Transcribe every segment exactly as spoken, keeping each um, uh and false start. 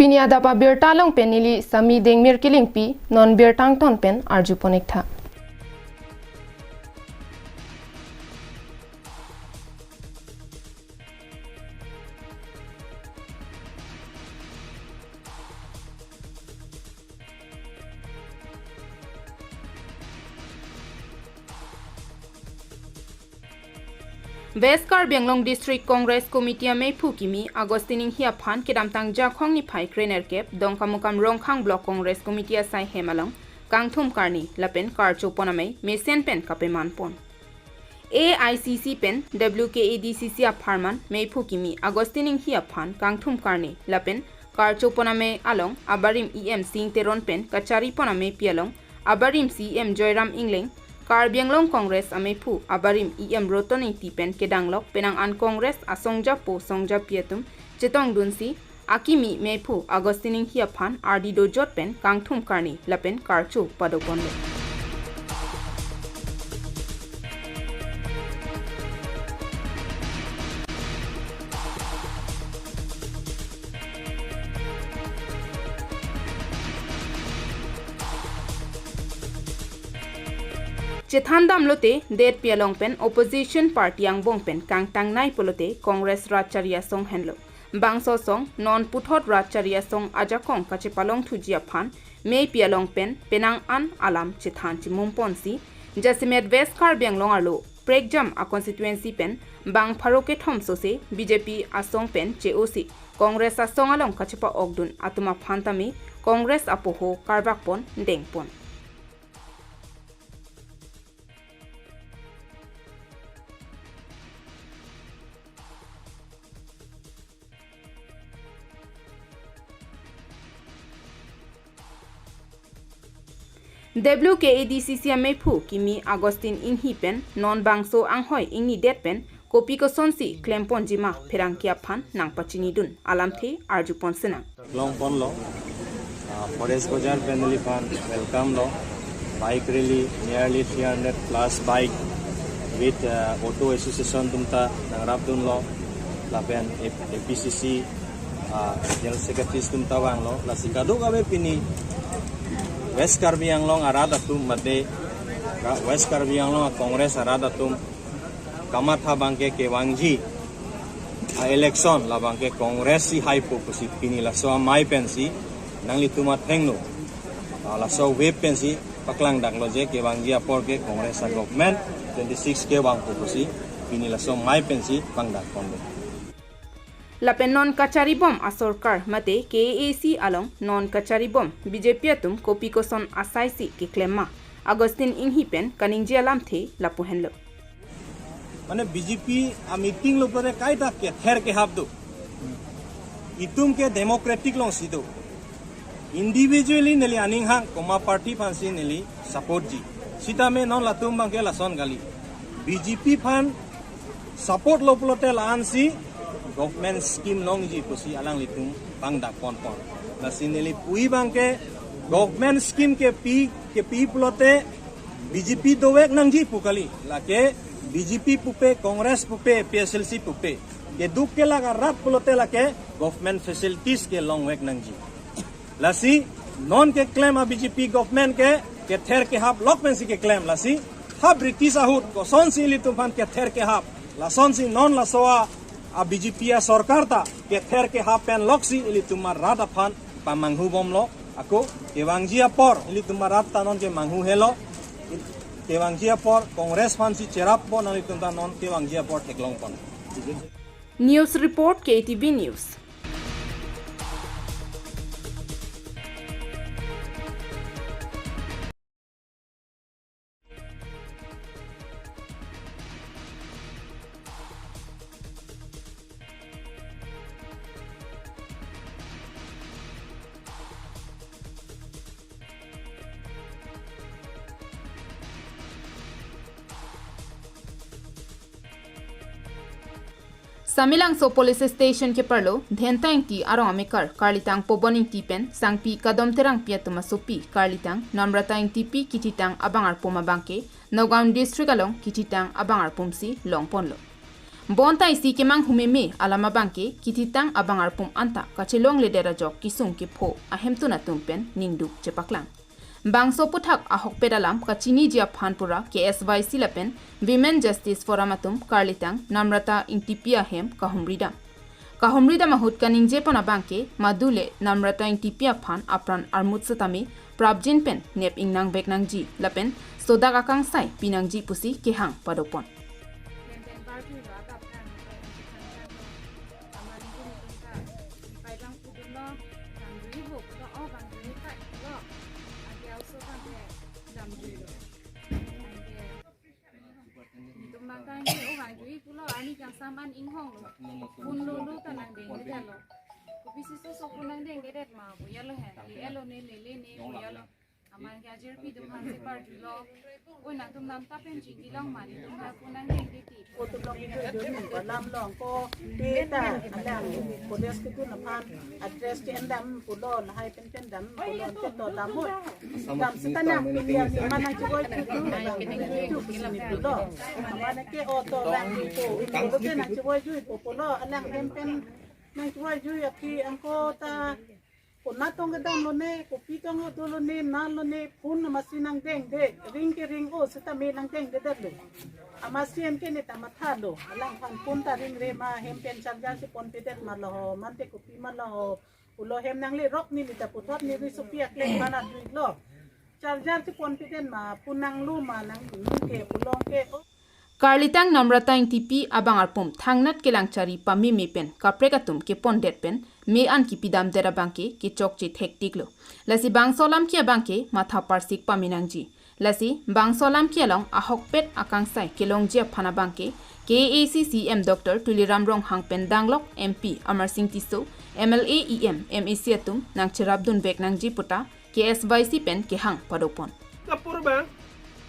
Pini adap abirta along pen neli Sami Dengmir Kilingpi, non birta angton pen arjupon-ik tha. West Karbi Anglong District Congress Committee ameiphu kimi Augustine Enghi aphan kedamtang Jakhong niphai krenerkep Dongkamukam Rongkhang Block Congress Committee asai hem along kangthum karni lapen karchopon amei mesen pen kapemanpon. A I C C pen W K A D C C apharman meiphu kimi Augustine Enghi aphan kangthum karni lapen karchopon amei along abarim E M Sing Teron pen kacharipon ameipi along abarim C E M Joyram Engleng, Karbi Anglong Congress ameiphu abarim E M Roton Engti pen kedanglok penang an Congress asongjapo songjapi atum chetongdunsi akimi meiphu Augustine Enghi aphan ardi dojot pen kangthum karni lapen karcho padoponlo. Chethandamlote detpi along pen opposition party angbong pen kangtangnei pulote Congress Rat Chari Asong henlo. Bangso asong non puthot Rat Chari Asong ajakong kachepalongthuji aphan meipi along pen penang an alam chethan chimumponsi jasemet West Karbi Anglong arlo prekjam a constituency pen bang pharo kethom sose B J P asong pen che-osi Congress asong along kachepa-okdun atum aphan tame Congress apoho karvakpon dengpon. W K A D C C ameiphu kimi Augustine Enghi pen non bangso anghoi ingnidet pen kopi kosonsi klemponjima pherangke aphan nangpachinidun alamthe arjupon sinang. Longponlo, ah, Forest Bazar pen neliphan welcome lo, bike rally, nearly three hundred plus bike with, ah, auto association atumta nangrapdunlo, lapen A P C C, ah, General Secretary atumta vanglo, lasi kadokave pini West Karbi Anglong arat atum mate, West Karbi Anglong Congress arat atum kamatha abangke kevangji a-election labangke Congress si haipo pusi pini laso amei pensi nanglitum athengno, ah, laso wave pensi paklangdaklo je kevangji apor ke Congress a-government twenty six kevangpo pusi pini laso amei pensi pangdakponlo. Lapen non kacharibom asorkar mate K A A C along non kacharibom B J P atum kopi koson asaisi keklemma Augustine Enghi pen kaningje alamthe lapu henlo. Mane B J P a-meeting lo pore kaita kether kehap do. Itum ke democratic alongsi do. Individually neli aning hang koma party aphansi neli supportji. Sitame non latum abangke lason kali. B J P aphan support lo pulote la-ansi government scheme longji pusi alanglitum pangdakponpon. Lasi neli pu-i abangke government scheme kepi, kepi pulote B J P dovek nangji pu kali. Lake B J P pupe, Congress pupe, P S L C pupe. Keduk kelak arat pulote lake government facilities kelongvek nangji. Lasi non keklem a-B J P government ke kether kehap lok pensi keklem. Lasi ha British ahut kosonsi ilitum aphan kether kehap, lasonsi non laso a-B J P asorkar ta kether kehap pen loksi ilitum arat aphan pamanghubomlo. Ako kevangji apor ilitum arat ta non kemanghu helo. Kevangji apor Congress aphansi cherappo, nanglitum ta non kevangji apor theklongpon. News report, K T V News. Samelangso Police Station keparlo Dhenta Engti arong amekar karlitang Pobon Engti pen sangpi Kadom Terangpi atum asopi karlitang Namrata Engtipi kithitang abang arpum abangke Nagaon District along kithitang abang arpumsi longponlo. Bonta isi kemang humeme alam abangke kithitang abang arpum anta kachelongledet ajok kesung kepho ahemtun atum pen ningduk chepaklang. Bangso aputhak ahokpet alam kachiniji aphan pura K S Y C lapen Women Justice Forum atum karlitang Namrata Ingtipi ahem kahumridam. Kahumridam ahut kaningjepon abangke madule Namrata Ingtipi aphan apran armut setame prapjin pen nep ingnang vek nangji lapen sodak akangsai pinangji pusi kehang padopon. Nitum bangke o bang jui pulo ani kangsam an inghong lo. Phone lo lo ta nangdengdetlo. Kopisi soso phone nangdengdedet ma boya lo he. Elo ne lele ne boya lo. Aman ke ajirpi atum aphan si parjulo. Oi nangtum namtap pen chingki long ma nitum aphan phone nangdengdeti. Otum long ijo joni ko lam long ko peta alang kodes kedun aphan address ke endam pulo lahai pen pen dam pulo pen to dam mo. Dam sita nangpili aphi ma nangchevoi juipo, nangchevoi juipo pulo. Mana ke auto lang juipo, pulo ke nangchevoi juipo pulo, alang hem pen nangchevoi jui aphi angko ta konat tong kedam lone, kopi tong dolo ne, na lone, phone amatsi nangdengde, ring ke ring-o sitame nangdengdedetlo. Amatsi anke ne ta mathalo, alangphan phone ta ringre ma, hem pen charger si ponpedet ma lo ho, mante kopi ma lo ho, pulo hem nangle rok neli ta puthot neli sopi akleng mana duit lo. Charger si ponpedet ma, phone nanglo ma nang ke pulo ke. Karlitang Namrata Ingtipi abang arpum thangnat kelangchari pameme pen kaprek atum kepondet pen me an kipidamdet abangke kechokche thektiklo. Lasi bangso alam ke abangke matha parsik pame nangji. Lasi bangso alam ke along ahokpet akangsai kelongji aphan abangke K A A C C M Doctor Tuliram Ronghang pen danglok M P Amarsing Tisso, M L A, E M, M A C atum nangcherapdun vek nangji puta K S Y C pen kehang padopon. Kapur bang,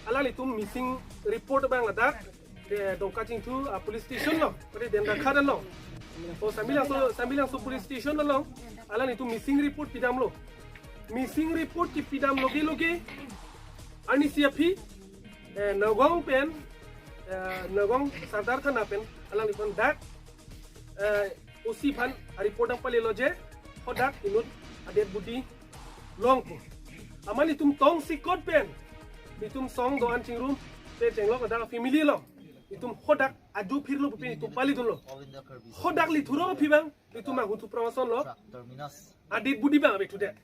alanglitum missing report bang ladak, de Dongka Chingthu a police station lo, pada Dendrakhat lo. O Samelangso, Samelangso police station lo, alanglitum missing report pidamlo. Missing report kipidam loge loge, arnisi aphi, eh, Nagaon pen, eh, Nagaon Sadar Thana pen, alanglitum dak, eh, O C aphan a report nangpalelo je, hadak inut a dead body long pu. Amat nitum tongsekot pen, nitum song do-an chingrum, pen chenglok ladak family lo. Nitum hadak aju phirlo pupe nitum palidunlo. Hadak lithurok aphi bang, nitum manghu thuprong asonlo. A dead body bang ave thudet.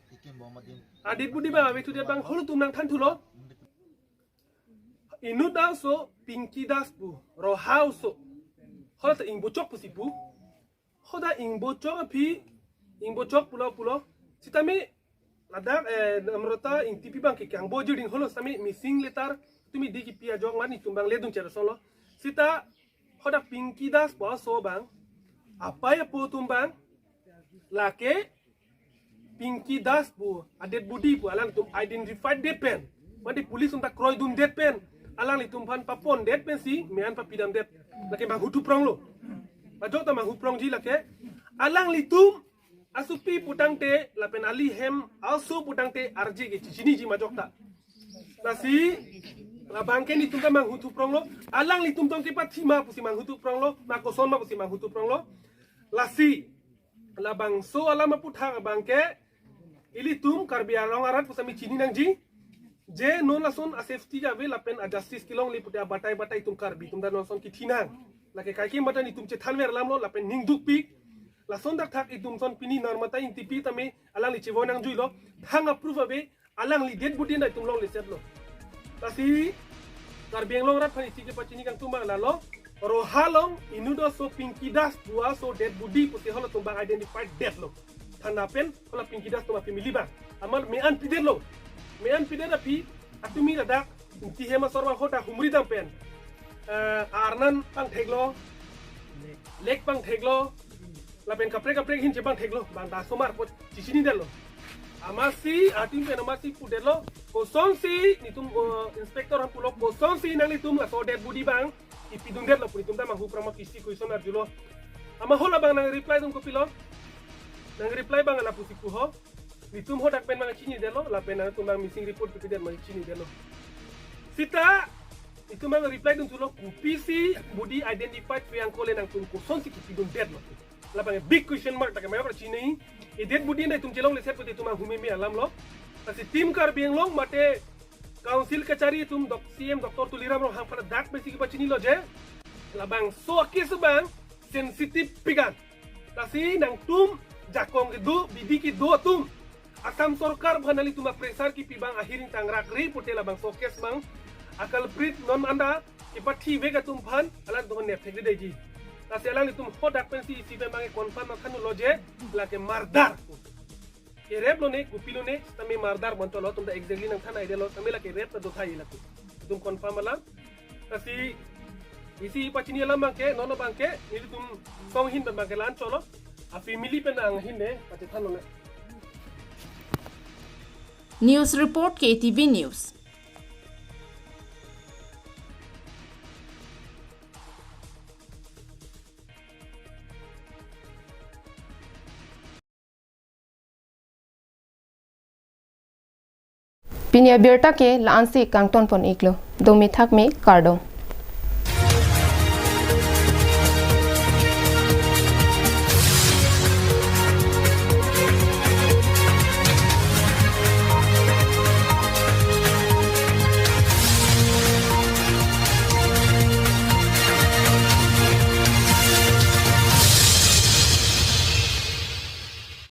A dead body bang ave thudet bang, halatum nangthanthulo. Inut aso Pinky Das pu, Roha oso. Hala ta Ingbochok pusi pu. Hadak Ingbochok aphi, Ingbochok pulo pulo. Sitame ladak, eh, Namrata Ingtipi bang ke kangbo jirding holo sitame missing letter tumi di kipi ajok mani tum bang ledun chera solo. Sita hadak Pinky Das pu aso bang, apai apo atum bang, lake Pinky Das pu a dead body pu alangtum identified det pen, mate police atum ta kroidundet pen, alanglitum aphan papondet pensi me an papidamdet. Lake manghu thupronglo. Majok ta manghu prongji lake. Alanglitum asopi putangte lapen ali hem aso putangte arje ke chechiniji majok ta. Lasi labang ke nitum ta manghu thupronglo. Alanglitum tong kepathi ma pusi manghu thupronglo, ma koson ma pusi manghu thupronglo. Lasi labangso alam aputhak abang ke ilitum Karbi Anglong arat pusitame chini nangji. Je non lason a safety ave lapen a justice kelongle pute abatai batai itum Karbi atum ta non lason kithi nang. Lake kaike mata nitum chethanver alamlo lapen ningdukpik. Lason dakthak itum son pini Namrata Ingtipi tame alangli chevoi nangjuilo. Thang a proof ave, alangli dead body na itum longlesetlo. Lasi Karbi Anglong arat aphan isi kepachini kangtung bang lalo, Roha along inut aso Pinky Das pu aso dead body pusi halatum bang identified detlo. Thana pen hala Pinky Das atum a family bang. Amat me an pidetlo. Me an pidet aphi atumi ladak Ingti hem asor bang hadak humridam pen, eh, arnan pangtheklo, lek pangtheklo, lapen kaprek kaprek ahin chepangtheklo, bang ta asomar apot chechinidetlo. Amatsi atum pen amatsi pudetlo, kosonsi nitum, eh, inspector aphan pulo, kosonsi nanglitum laso dead body bang kipidundetlo pu nitum ta manghu prong ma kisi question arjulo. Amat hala bang nangreply dun kopilo? Nangreply bang lapusi pu ho. Nitum hadak pen bang chinidetlo, lapen nangtum bang missing report kipidet bang chinidetlo. Sita Itum abang reply dun thulo, kopisi body identified Priyankale nangtum kosonsi kipidun detlo. Labang big question mark, ta ke mayor chini. I dead body na itum chelongle set pute itum ahumeme alamlo. Lasi Team Karbi Anglong mate Council kachari atum dok C M Doctor Tuliram Ronghang aphan dak pensi kipachinilo je, labangso a-case abang sensitive pik an. Lasi nangtum jakong kedo, bidi kedo atum, Assam sorkar aphan nanglitum a-pressure kipi abang ahiring tangrak ri pute labangso a-case abang a-culprit non anta kipathi vek atum aphan alangtum nepthek ri deji. Lasi alanglitum hadak pensi isi pen abang confirm nangthanlo je, lake murder. Kerep lone, kopi lone, tame murder boncholo, itum ta exactly nangthan idea lo, tame lake rape ta dothai lake. Itum confirm alam. Lasi isi pachini alam abangke, non abangke, nelitum song ahin pen abangke la-an cholo. A-family pen nang ahin de, pachethan lone. News report, K T V News. Pini abirta ke la-ansi kangton pon iklo. Dome thakme, kardom.